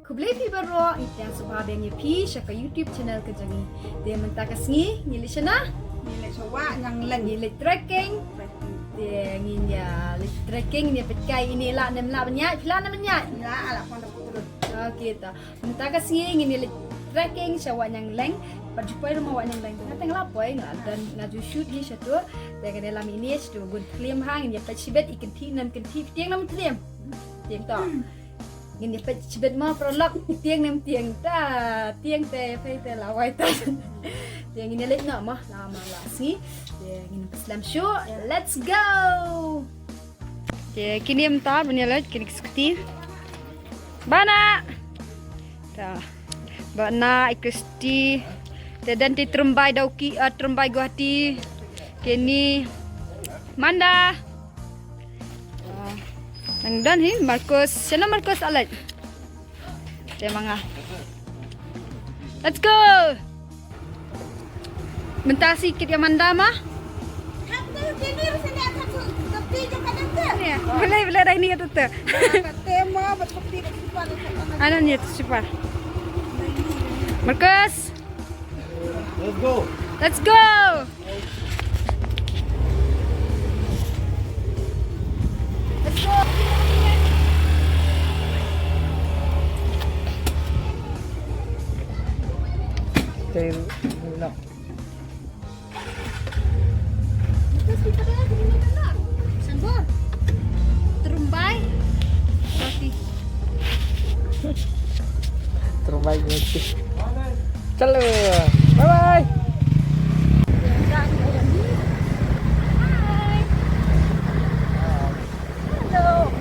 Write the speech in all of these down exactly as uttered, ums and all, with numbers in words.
Khublei phi baroh, ngi tang sngewbha biang ïa phi sha ka YouTube channel ka jong ngi. Te mynta ka sngi ngi leit shano? Ngi leit sha Wah Ñiang Leng. Ngi leit trekking. Trekking. Te ngin ïa leit trekking, ngin ïa peit kai ine lah ne em lah ban ïaid, phi lah ne em ban ïaid? Lah, lah pon da putlut. Okay ta. Mynta ka sngi ngin ïa leit trekking sha Wah Ñiang Leng. Pat ju poi ruh ma Wah Ñiang Leng. Nga tang la poi, nga don, nga ju shoot hi shato. Te nga dei lam ine shato bun thliem ha, ngin ïa peit shibit i kynthih ne em kynthih, tieng ne em tieng. Tieng to. Ngin ïa peit shibit mo paralok, tieng ne em tieng ta, tieng te peit te la wai ta. Te ngin ïa leit noh mo, la ma la sngi. Te ngin ïa slem shuh. Let's go. Te kine mynta ban ïa leit kine ki skuti. Bana. Ta. Bana, i Kristi. Te don te Tyrwai Dawki, eh, Tyrwai Guwahati. Kine. Manda. Ah, nang don hi Marcus. Shano Marcus Alec? Te ma nga. Let's go. Mynta shi kit ïa Manda ma. Boleh, boleh dah ini kata tu. Anan ya tu super. Marcus. Let's go. Let's go. Let's go. Tayo, no. Sambor. Terumbai. Roti. Terumbai roti. Chalo. Bye bye. Hai. Hello.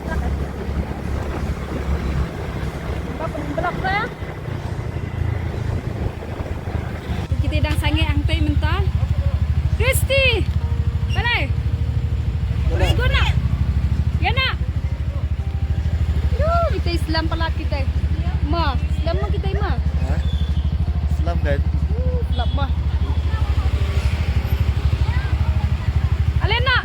Kita dang sangeh hangtei mynta. Kristi! Balei? Balei? Iko nak? Ya nak? Duh, kita Islam pala kita. Ma, Islam ma kita ma. Ha? Islam kan? Uh, Islam ma. Alena.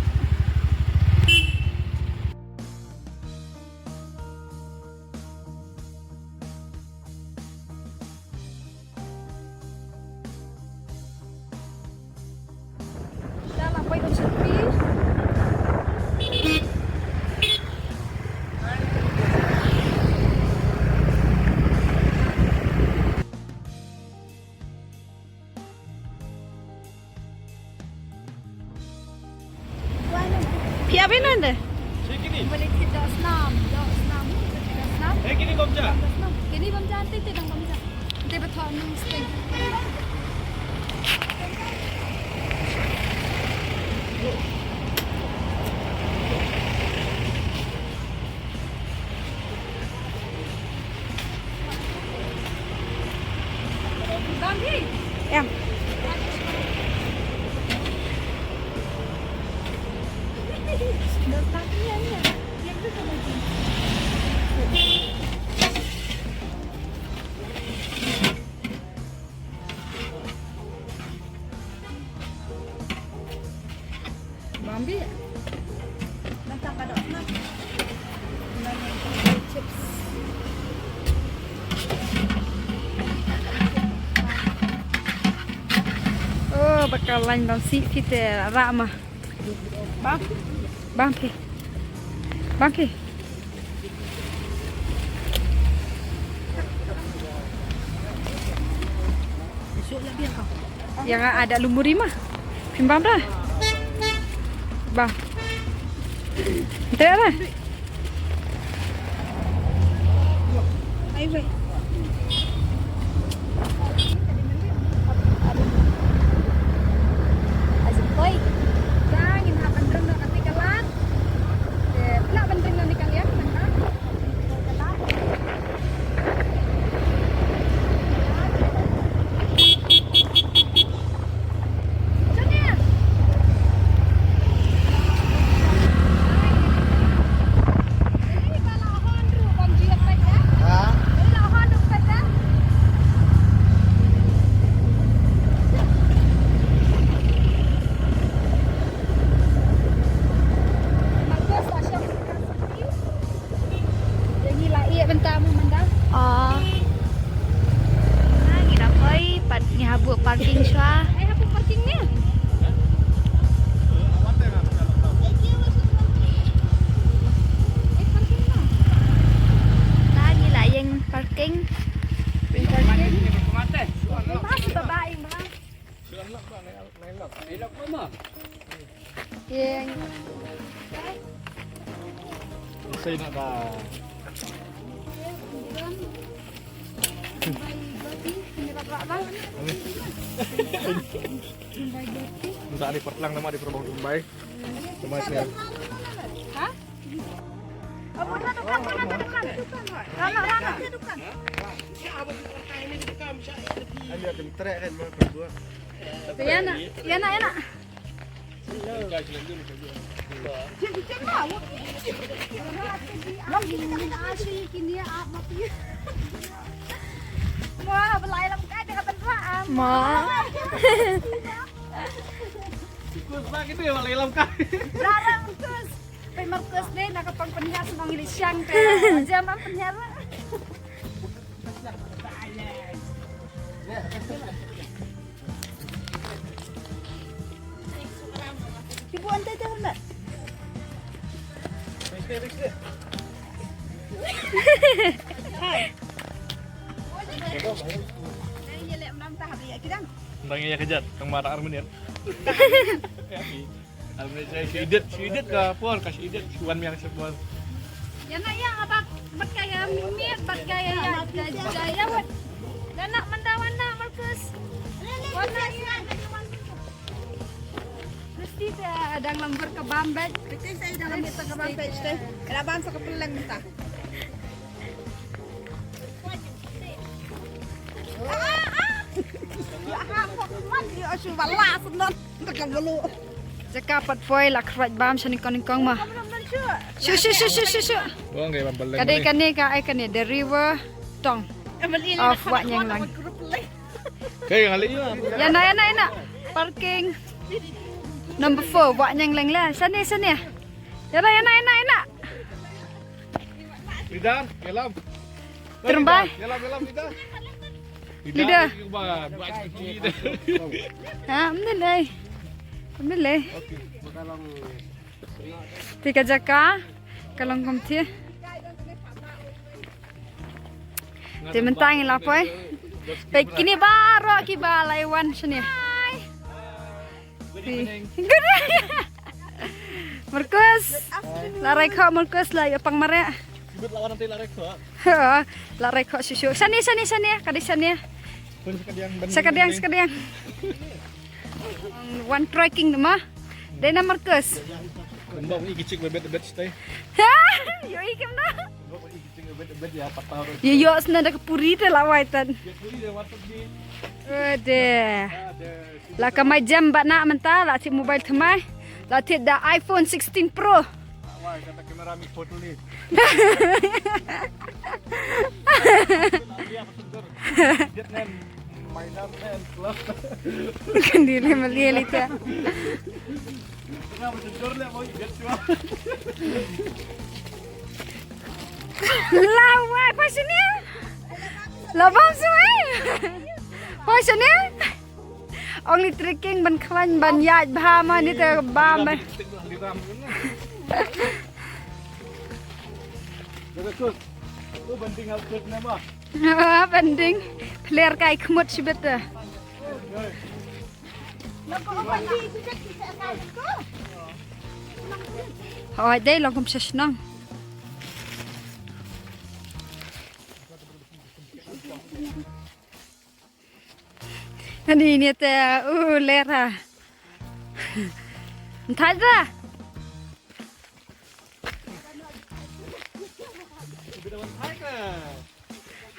Phi ap ïa nande? Balik ki doh snam, doh snam, doh snam. Eh, kini bam ja. Doh snam. Kini bam ja, te te dang bam ja. Te ba thoh nang sting. Em. Bambi. Nang tang ka doh na. Nang chips. Oh, bakal lain bam si pite rama. Bam. Bam ki. Bam ki. Yang ada lumuri mah. Pimbang dah. Bang. Tengok lah. Ai wei. Aduh. Aduh, koi. Jangan hap bendreng dah kati kelat. Eh, pula bendreng dah ni kalian, mana? Mynta mo mynta. Ah. Ah, ngi la poi, pat ngi hap buh parking shuwa. Ai, hap buh parking ne? Ai, parking ne? Mynta ngi la ïeng parking. Parking. Bye, bye, bye. Ïeng. Saya nak dah. Masa ada pertlang nama di Perbau Tumbai. Sama saya. Ha? Abu na dukan, abu na dukan. Rana, rana. Ada yang trek kan, mau berdua. Ïa na, ïa na, ïa na. Wah, belai lam kai dengan tendera. Ma. Kus ba kita belai lam kai. Larang kus. Pei Markus dei na ka pang pynhiar shnong Ilisiang te. Jam am pynhiar. Ibu antai te handa. Hai. Nang ïa kejat, tang mara armenir. Shi edit, shi edit ka por, ka shi edit, shi wan miang shi por. Ïa na ïa abak, bat ka ïa mimit, bat ka ïa ïa, ïa, ïa, ïa, wat. Dah nak menda wan na, Markus. Wan na ïa. Mesti te dang lembur ka bam bek. Mesti saya dang lembur ka bam bek, mesti. Kena bam sa ka peleng minta. Jaka pat poi la khrwat bam sha nyngkong nyngkong ma. Shu shu shu shu shu shu. Ka dei kane ka ai kane the river tong of Wahñianglang. Ïa na ïa na ïa na. Parking number four Wahñianglang la. Sane sane. Ïa na ïa na ïa na ïa na. Leader, yalam. Terembai. Yalam, yalam, leader. Leader. Leader. Ha, mnilai. Mnilai. Te ka jaka ka long kumne. Te mynta ngi la poi. Peit kine baroh kiba la wan shane. Good evening. Markus. La rai kho Markus la ïa pang mareh. Sibit la wan nanti la rai kho. Ha, la rai kho shisha. Shane, shane, shane. Ka dei shane. Pun sekadiang, ban sekadiang, sekadiang. Wan trekking ma. Dei na Markus. Kumba uni kichik bebet bebet stay. Ha, ïohi kumno. Ïoh ïoh sna da ka puri te la wai tan. Ade. La ka mai jam ba na mynta la thied mobile thymmai. La thied da iPhone sixteen Pro. Wai kata kamera mi photo ni. Kan dili mali lita. Lawai, pa shane? Labam shuwa. Pa shane? Only trekking ban khlaiñ ban ïaid bha ma ni te bam ba. Ban ding. Pler kai khmut shibit te. Hoi dei long kum sha shnong. Ani ni te u lera. Nthai da.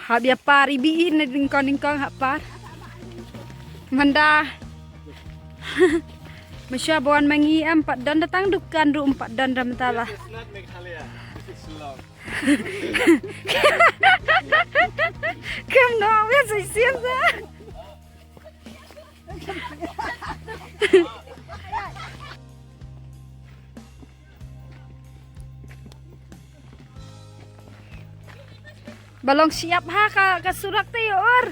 Hap ïa par ibi i na nyngkong nyngkong hap par. Mynda. Mynshwa ba wan ma ngi em pat don da tang dukan ruh em pat don da mynta la. This is not Meghalaya. This is Shillong. Kumno ïa sa shisien sa. Ba long shyiap ha ka, ka surok te ïa ur.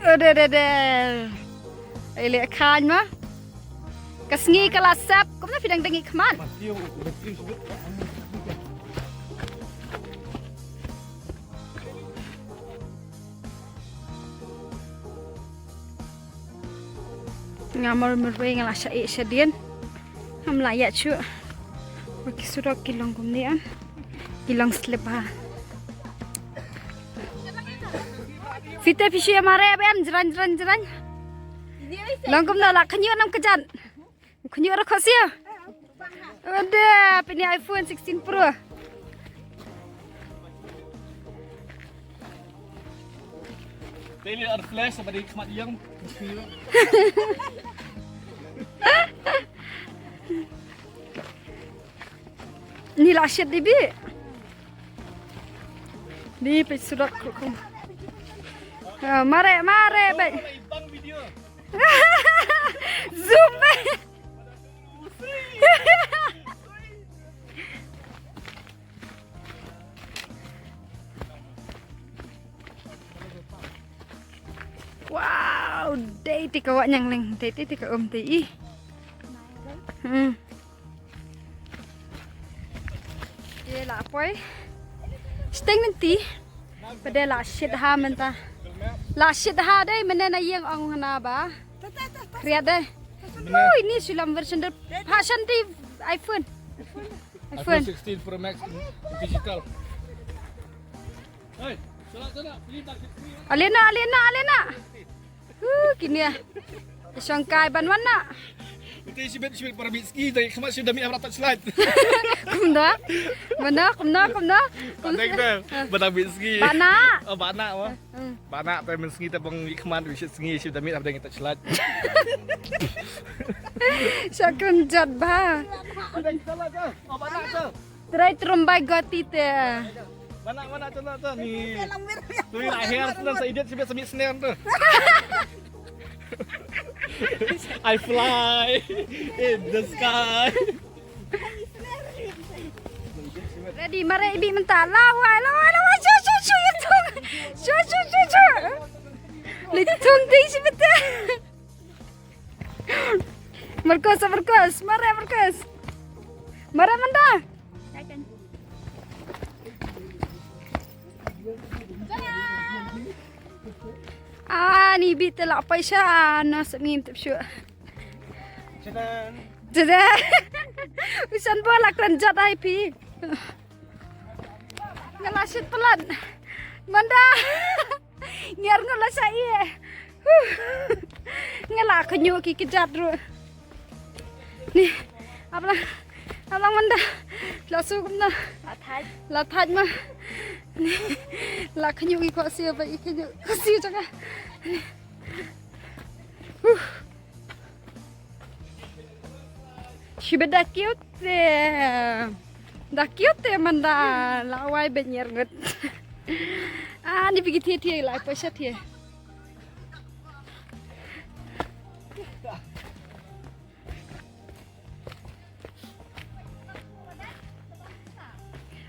Ade, de, de. Ai le khan ma. Ka sngi ka la sep, kumno phi dang dang i khmat. Nga mar mar wei nga la sha e sha dien. Ngam la ïa chu. Wa ki surok ki long kumne an. Ki long slip ha. Fite phi shu ïa mare ben jran jran jran. Long kumno la khñiuh nam kjat. Khñiuh ra khosia. Ada pini iPhone sixteen Pro. Daily ar flash ba dei khmat ïang. Ni la shit di bi. Ni pe surok ko. Ah, mare, mare, be. Zoom, be. Wow, dei ti ka wah nyang leng, dei ti ti ka um ti i. Hmm. Ye la poi. Steng nanti. Pade la shit ha mynta. La shit ha dei menen na ïeng ong hana ba. Kriat dei. Ui, ni sulam version de passion di iPhone. iPhone iPhone. Sixteen Pro Max in digital. Hey, salah, salah. Alena, alena, alena. Uh, kini ya. Shongkai ban wan na. Ite shibet shibet para mitski dari khmat shibet dami amra touch light. Kumno? Kumno, kumno, kumno? Pandai kita. Bana mitski. Bana. Oh, bana, wah. Hmm. Bana te mynski te bang i khmat wi shit sngi shibet dami amra touch light. Shakun jat ba. Pandai kita lah, Jal. Oh, bana, Jal. Trai trumbai goti te. Mana, mana, tu, tu, ni. Tu, ni, lahir senang sa idiot, sibit semi senen tu. I fly in the sky. Ready, mare ibi mynta. Lawai, lawai, lawai. Shu, shu, shu, itung. Shu, shu, shu, shu. Litung ding sibit. Marcus, Marcus, mare Marcus. Mare manda. Ah, ni bit la paisa no sngim tip shu. Jadan. Jadan. Usan bola kran jat ai pi. Nga la shit palat. Manda. Ngiar ngut la sha ïe. Huh. Nga la khñiuh ki kjat ruh. Ni. Aplang. Aplang manda. La su kumna. La thait. La thait ma. Ni. La khñiuh ki khohsiew ba i khñiuh. Khohsiew jaka. Ni. Huh. Shibet da cute te. Da cute te manda lawai ben ïar ngut. Ah, ni pigi thie thie la paisa thie.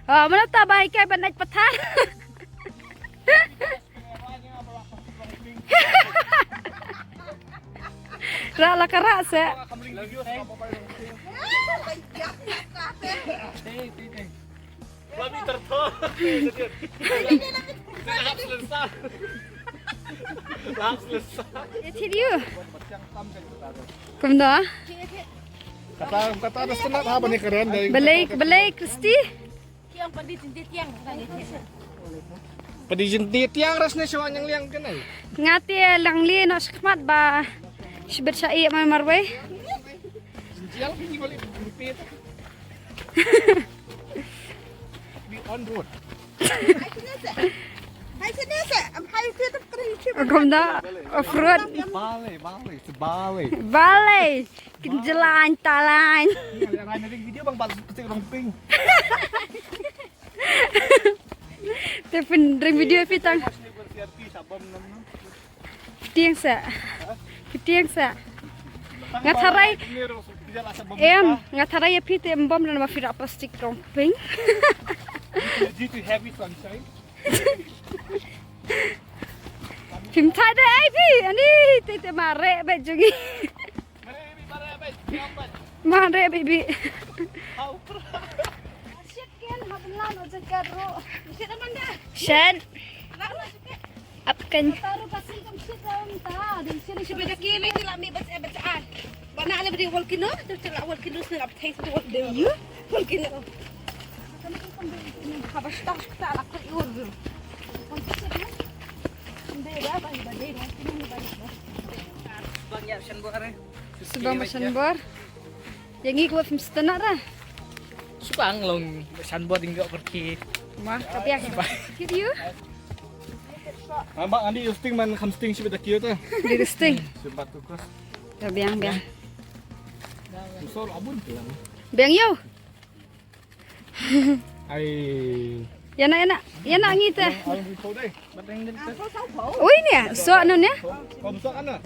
Ah, mana ta bai kai ban naik pathar. Ra la ka ra se. Ye thi diu. Kumno? Kata, kata da senat ha bani keren dai. Balei, balei Kristi. Padi jin di tiang ras ne shwa nyang liang kenai. Nga te lang li no shkmat ba shibit sha i ma marwei. Jinjial ki balik di pit. Be on road. Kumno off road. Bale, bale, it's bale. Bale. Kinjlan talan. Rai na ring video bang bal ketik rong ping. Te pynring video phi tang. Tieng sa. Tieng sa. Nga tharai. Em, nga tharai ïa phi te em bom, namar phi rah plastik rong pink. Due to heavy sunshine. Phim thait de ai phi, ani te te mareh bad jong ngi. Mareh bad, mareh bad. Mareh bad bi. Hau pra. Shen. Ap kan. Sbang ïa shan bor. Ïa ngi kwah phim sngewtynnat ra. Shu bang long shan bor ding ïoh kyrkieh. Ma, ka biang. Kit ïa u. Ma, ma, ani u sting man kham sting shi bit da kiew ta. Di u sting. Shi bat tu kos. Ka biang, biang. Sor abun tu. Biang ïa u. Ai. Ïa na, ïa na. Ïa na ngi te. Alang, alang ri kau dei. Ui ni, so anu ni. Kau, kau besok kan na?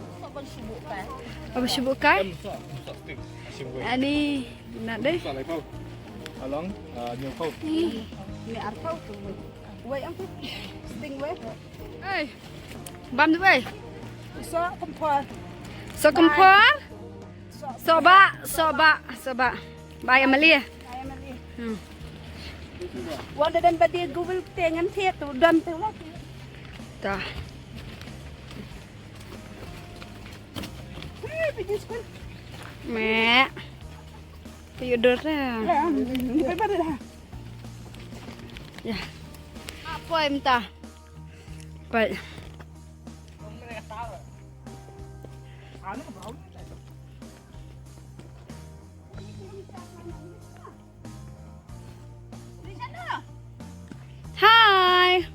Apa sibuk kai? Kan besok, besok sting. Asim gue. Ani na dei. Besok lai kau. Along, ah, nyau kau. Ni, ni ar kau tu. Wei ang tu. Sting wei. Ei. Bam tu wei. So kompor. So kompor. So ba, so ba, so ba. Ba ïa mali. Ba ïa mali. Hmm. Wanda dan ba dei Google te ngan te tu dan te la. Ta. Eh, pergi sekolah. Me. Payudor dah. Ya, pergi pada dah. Ya. Apa minta? Baik. Hi.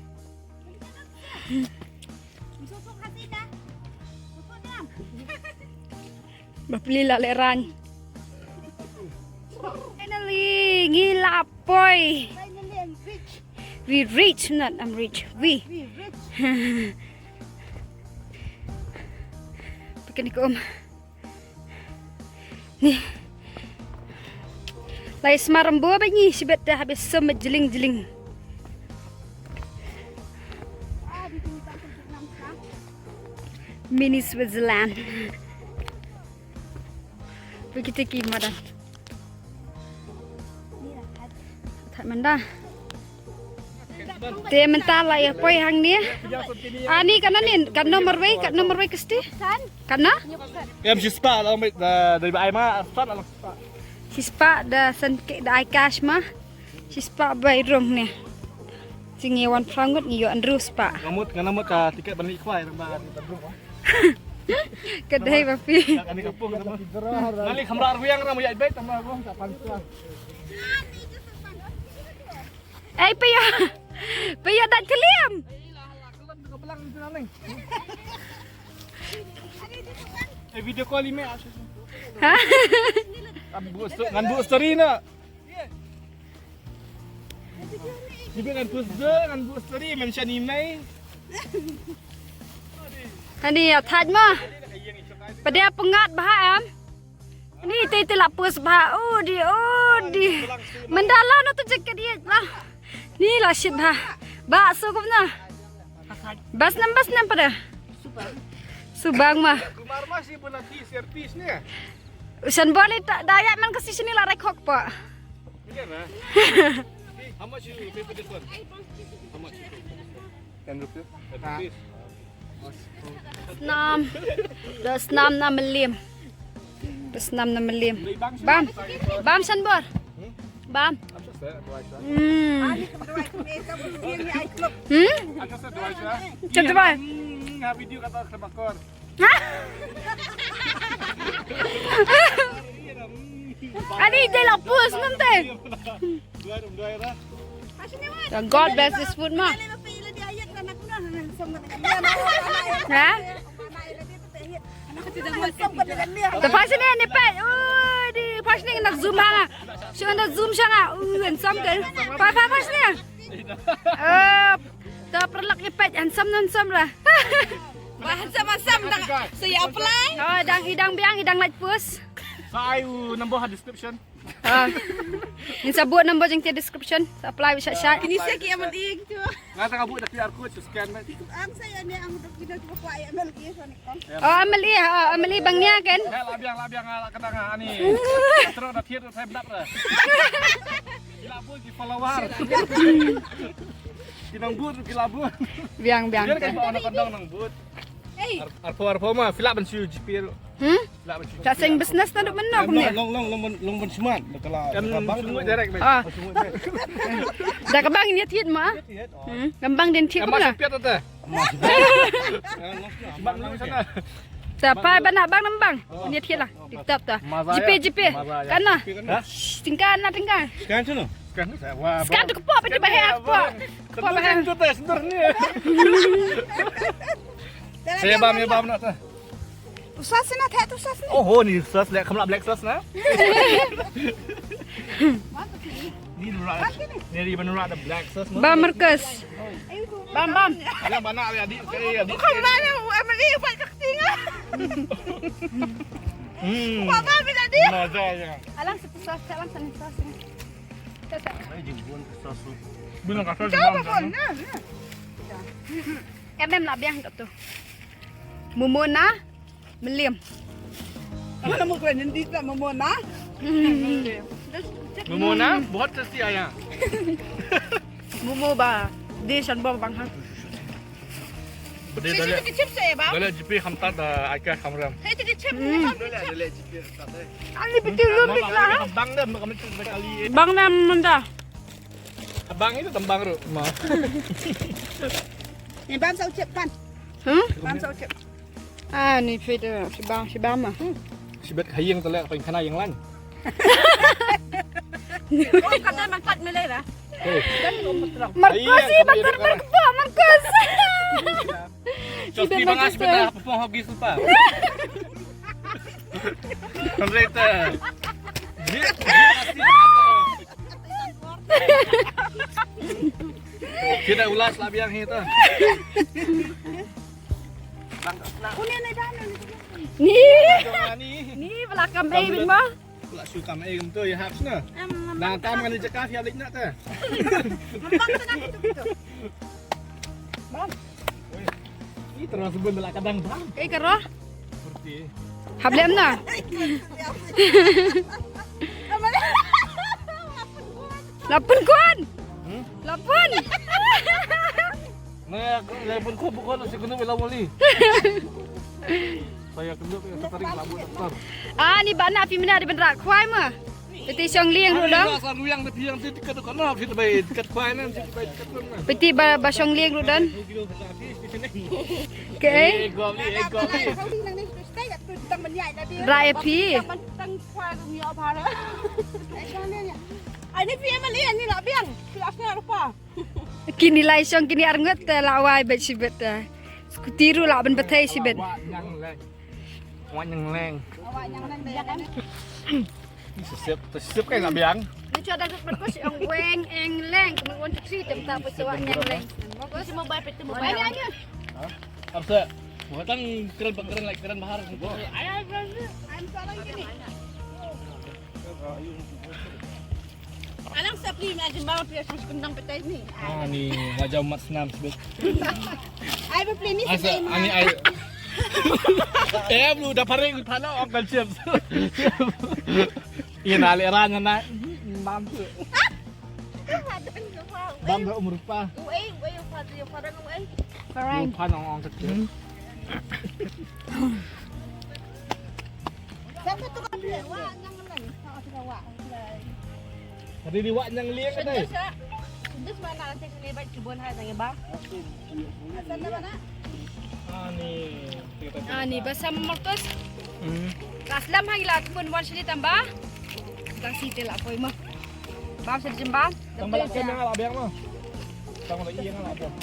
Ba pli la leh rang. Finally, ngi la poi. Finally, I'm rich. We rich, not I'm rich. We. We rich. Picnic um. Ni. Lai smar mbo ba ngi sibet da habis sem jling jling. Mini Switzerland. Bikiti ki madan. Thad manda. Te mynta la ïa poi hangne. Ani katno ni, katno marwei, katno marwei ksti? Katno? Em shispah la ong da, da ba ai ma san la. Shispah da san ke da ai cash ma. Shispah bai rong ne. Jingïawan phra ngut ngi ïoh hynriew spah. Nga mut, nga mut ka tiket ban leit khwai ba ban rong. Ka dei ba phi. Ani ka pung. Nali khamra ruang ram ïa beit tama rong ka pan. Ei, pia. Pia dat keliam. Eh, video call email. Ha? Ngan buh sto-, ngan buh story na. Jibe ngan post de, ngan buh story mention email. Ani ïa thad ma. Pada pengat bah em. Ni te te la pus ba. Oh di, oh di. Mendala na tu jaket dia lah. Ni la shit ba. Ba so kumna. Bas nam, bas nam pada. Subang ma. Kumar masih pernah di servis ni. Usan boleh tak daya man ke sini la rekok pa. Ini lah. How much you pay for this one? How much? Ten rupees. Ten rupees. Snam. Da snam na melim. Da snam na melim. Bam. Bam shan bor. Bam. Hmm. Hmm? Chat dua. Hmm, ha video kata kena bakor. Ha? Ani dei la pus nanti. God bless this food ma. Ha? Te pas ni ni pe. Oh, di pas ni nak zoom ha. Shu nak zoom sha nga. Uh, handsome ke. Pa pa pas ni. Eh, ta perlak ni pe handsome handsome lah. Ba handsome handsome dah. So ya apply. Oh, dang idang biang idang light post. Sa ai u number ha description. Ah. Ngin sa buh number jong ki description. Sa apply beit sha sha. Kini sa ki amat ing tu. Nga sa ka buh da Q R code, sa scan beit. Ang sa ïa ni ang dok kita tu ko ai M L A sa ni kong. Oh, M L A, ah, M L A bang nia kan. Ya, la biang, la biang, la kena nga ani. Terus da thied, saya bedak dah. Ki la bun ki follower. Ki nang bun, ki la bun. Biang, biang. Biar kan bawa anak kandang nang bun. Hey. Ar-, arphew, arphew ma, fill up ban shu G P. Hmm? Fill up ban shu G P. Ka seng business na duk mano. Em, kumne. Long, long, long, long, long ban smat. Em, ka bang shu direct, ah. Shu direct. Da ka bang ni thied ma. Thied, oh. Hmm? Ka bang din thied kumne. Em, ma shu piat ta. Bang lu sana. Ta pai bana bang nam bang. Ni thied la. Tip top ta. G P, G P. Kana. Shh, tingka na tingka. Scan tu no. Scan tu kepo peti bahaya kepo. Kepo bahaya. Tu ta sendur ni. Saya bam, ya bam nak ta. Tusas na, theh tusas na. Oh, ni tusas lek khamla black sauce na. Ni rak, ni ri ban rak da black sauce. Bam Marcus. Bam, bam. Yang mana ya di, ya di. Bukan mana, M L A buat ka keting ah. Hmm. Bam, bam, bila di. Mazanya. Alang satu sauce, alang satu sauce. Saya jemput sauce. Bina kasar. Coba pun. Em em la biang kat tu. Mumona Meliam. Mana mau kalian nanti tak Mumona? Mumona, bahut tasty aya. Mumu ba. Di san ba bang ha. Dale, dale. Chips eh ba. Dale G P khamtat da aika khamram. Hey, chips. Dale, dale G P khamtat eh. Ani betul lu bik lah. Bang da, bang da manda. Abang itu tembang ru ma. Ni bam sa u chip pan. Hmm? Bam sa u chip. Ah, ni fit, eh, si bam, si bam ah. Hmm. Si bet hayeng tele apa yang kena yang lain. Oh, kata mangkat melai lah. Markus, si bakar markus, Markus. Coki bangas beta pepong hogi supa. Later. Kita ulas lah biang hi tu. Ni. Ni belakang baby mo. Pula shu kam ei gum tu ya hap sna. Na tam ngani jaka ya lik na ta. Bam. Ni terus bun la kadang bam. Ei karo. Seperti. Hap lem na. Lapun kuan. Hmm? Lapun. Na ya lapun ko bukan si kunu ila wali. Saya kunu ya tarik labu doktor. Ah, ni bana phi mina di bendra khwai ma. Piti shong liang ru dong. Sa ruyang na phi yang ti ka doktor na phi bai kat khwai na phi bai kat na. Piti ba ba shong liang ru don. Ke? Eh, gobli, eh, gobli. Rai phi. Ani phi ma li ani la biang. Phi asna rupa. Kini lai shong kini arngut te la wai bet shibet te. Skuti ru la ban bethei shibet. Wa nyang leng. Wa nyang leng. Sisip, sisip kai na biang. Ni cha da gu berkus ong weng eng leng. Kami one two three tem ta pus wa nyang leng. Berkus mo bai pet mo bai ni. Apa se? Watang keren keren like keren bahar. Ay ay. I'm sorry kini. Alang sa pli na jin bang pia sus kendang petai ni. Ah ni raja mat senam sebut. Ai ba pli ni. Asa ani ai. Eh blu da pare ku thana ong kan siap. Ina le rana na. Mam tu. Bam da umur pa. Uai uai upa tu upa dan uai. Parang. Upa nong ong kecil. Siapa tu kan dia? Wah, nang nang. Tadi di wak nyang liang kan ai. This mana nanti sini baik kebun hai tanya bang. Asal mana? Ah ni. Ah ni basam Markus. Hmm. Kaslam hai la kebun wan sini tambah. Tang sini lah koi mah. Bam sini jembam. Tambah lah kena lah biang mah. Tambah lagi yang lah biang.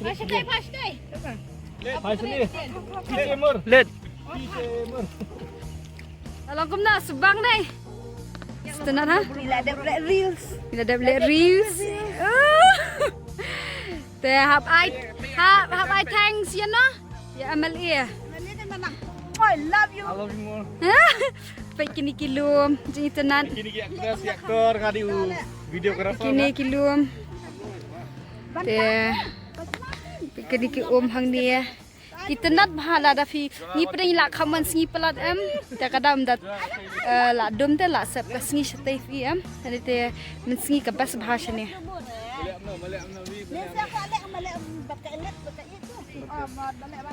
Pas dai pas dai. Hai sini. Pite mur. Let. Pite mur. Alang kumna subang dai. Setengah ha? Ila dep leh reels. Ila dep leh reels. Te hap ai hap hap ai thanks ya no. Ya M L A. I love you. I love you more. Kine ki lum jingitynnad. Kine ki actress, ki actor, nga dei u videographer. Kine ki lum. Te kine ki um hangne. Itynnad bha lada phi, ngi pdeng la khaman sngi palat em. Te ka dam dat, eh, la dum te la sep ka sngi shatei phi em. Te te mynsngi ka best bha shane.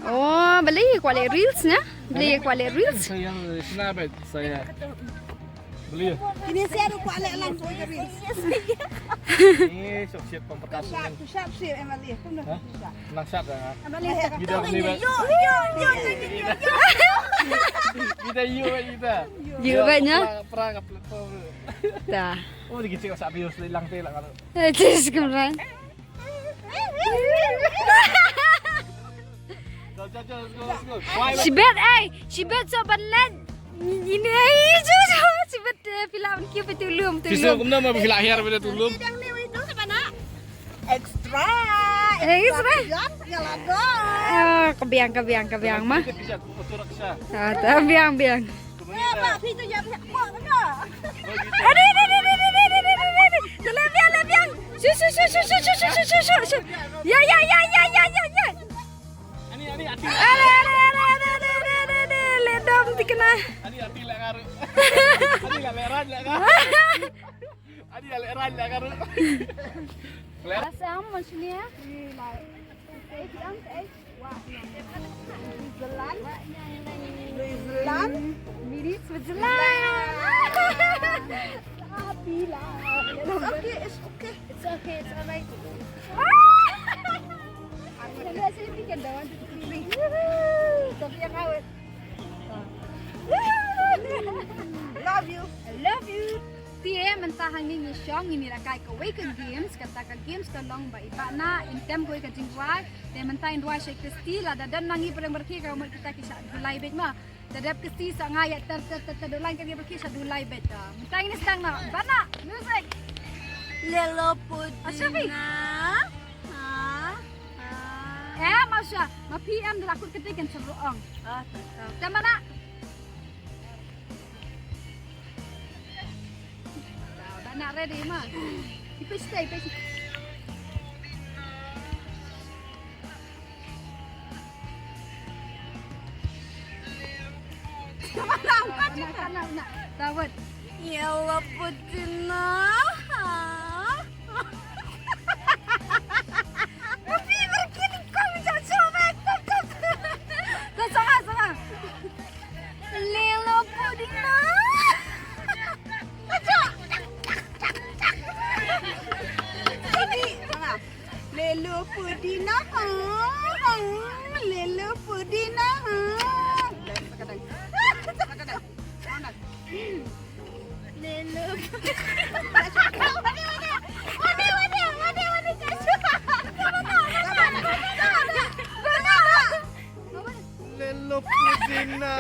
Oh, balei kwah leh reels ne? Balei kwah leh reels? Saya, sna bet saya. Beli ya? Ini saya rupa lek lang tu jadi. Ni sok siap pemperkas. Tushat, tushat siap, Emily. Kum dah tushat. Nang shat dah. Emily. Kita beli bet. Yo, yo, yo, yo, yo, yo. Kita yo bet kita. Yo bet nya. Perang, perang platform. Dah. Oh, dikit cik sak bius lang te lah kalau. Eh, tis kemran. Shibet, eh, shibet so ban len. Ini, eh, shibet, eh, pila ban kiu betul lum, betul lum. Kisu kumna ma pila hiar betul lum. Yang ni itu ke mana? Extra. Extra. Yang lado. Ah, kebiang, kebiang, kebiang mah. Ah, kebiang, biang. Eh, Pak, situ ya, Pak. Aduh, aduh, aduh. Leh biang, leh biang. Shu, shu, shu. Ya, ya, ya. Ani, ani, ati. Aduh, aduh, aduh. Leh dom tikna. Ani, ati leh ngaru. Ani leh raj leh ngaru. Ani leh raj leh ngaru. Leh. Rasa am, maksudnya? Switzerland. Switzerland. Mini Switzerland. It's okay, it's okay. It's okay, it's alright. Woohoo! Tapi yang awet. Love you. I love you. Te mynta hangne ngi shong, ngin ïa lehkai kawei ka games, kata ka games ka long ba i Bahna in tem kawei ka jingrwai. Te mynta in rwai sha i Christy, lada don na ngi bareng barkhie ka mut kita ki shah dulai beit ma. Te dep Christy sa nga ïa ter ter ter ter dulai ka ngi barkhie shah dulai beit ta. Mynta ngin sdang na Bahna, music. Lelo pudina. Ha? Ha? Eh, ma sha, ma P M da la kut kete kan sha ong. Ah, te Bahna. Dah nak ready ma. Ipis teh, ipis. Mana, mana, mana? Dah buat. Ya Allah, pudina. Tapi begini kau macam cuek. Kau salah, salah. Lelo pudina. Ini, salah. Lelo pudina. Lelo pudina. Kadang, kadang. Lelo. Lelo pudina.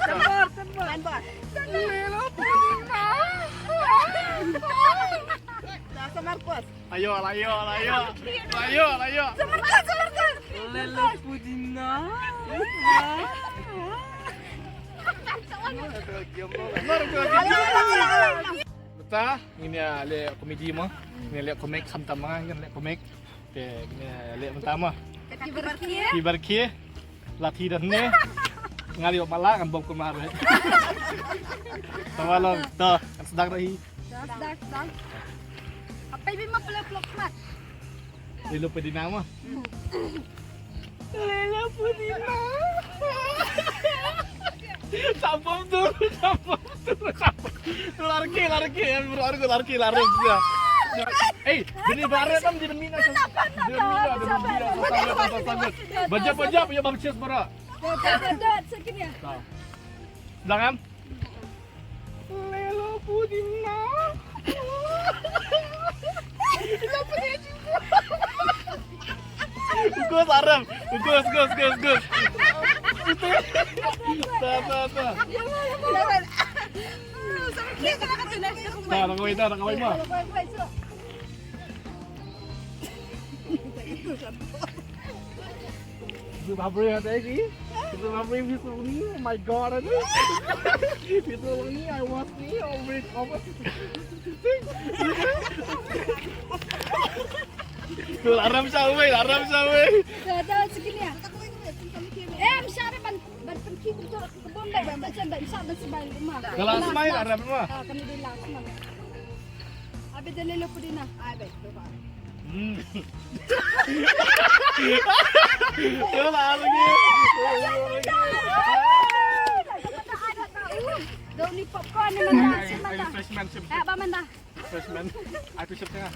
Sabar, sabar. Lelo pudina. Dah, sabar, puas. Ayo, ayo, ayo. Ayo, ayo. Sebentar, sebentar. Lelo pudina. Mynta ngin ïa leh komedi mo. Ngin ïa leh komik khamtam ma nga, ngin leh komik. Te ngin ïa leh mynta mo. Ki barkhie. Ki barkhie. Lathi dan ne. Nga leh mala ngan bom kumar. Tawalon to, kan sdang dah hi. Dah, dah, dah. Apa ibu mah peluk-peluk mat? Lelo pudina mah. Lelo pudina. Sampam tu, sampam tu, sampam. Larki, larki, ya, bro, larki, larki, larki. Eh, bini baret kan di demi nasi. Di demi nasi, di demi nasi. Baca, baca, ya, bang, cheers, bro. Dah, dah, dah, sakit ya. Dah. Dah kan? Lelo pudina. Gus, arem. Gus, gus, gus, gus. Ta, ta, ta. Ta, nak kawai, ta, nak kawai, ma. Itu babri ada lagi. Itu babri itu ni. Oh my god, ada. Itu ni, I was ni, over, over. Itu laram siapa, laram siapa? Dah, dah, segini ya. Eh, mesti ada ban, ban pergi untuk kebun dah, ban macam dah, mesti ada sebaik rumah. Kalau semai laram rumah. Ah, kami di last month. Abi dalil lu pudina. Abi, lupa. Hmm. Dia lah lagi. Daun ni popcorn ni mana? Sini mana? Refreshment, sini. Eh, ba mana? Refreshment. Aku siap tengah.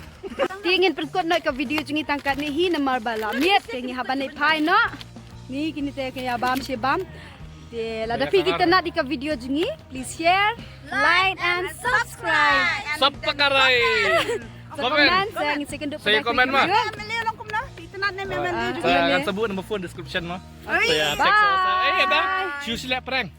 Te ngin pynkut noh ka video jong ngi tang katne hi namar ba la miet te ngi hap ban leit phai noh. Ni kine te ki ïa bam shi bam. Te lada phi itynnad ïa ka video jong ngi, please share, like and subscribe. Subscribe. Sa comment, sa ngin sa ïakynduh. Sa comment ma. Video. Sa ngan sa buh number phone description ma. Sa ïa text sa. Eh, ïa dah. Shu select prank.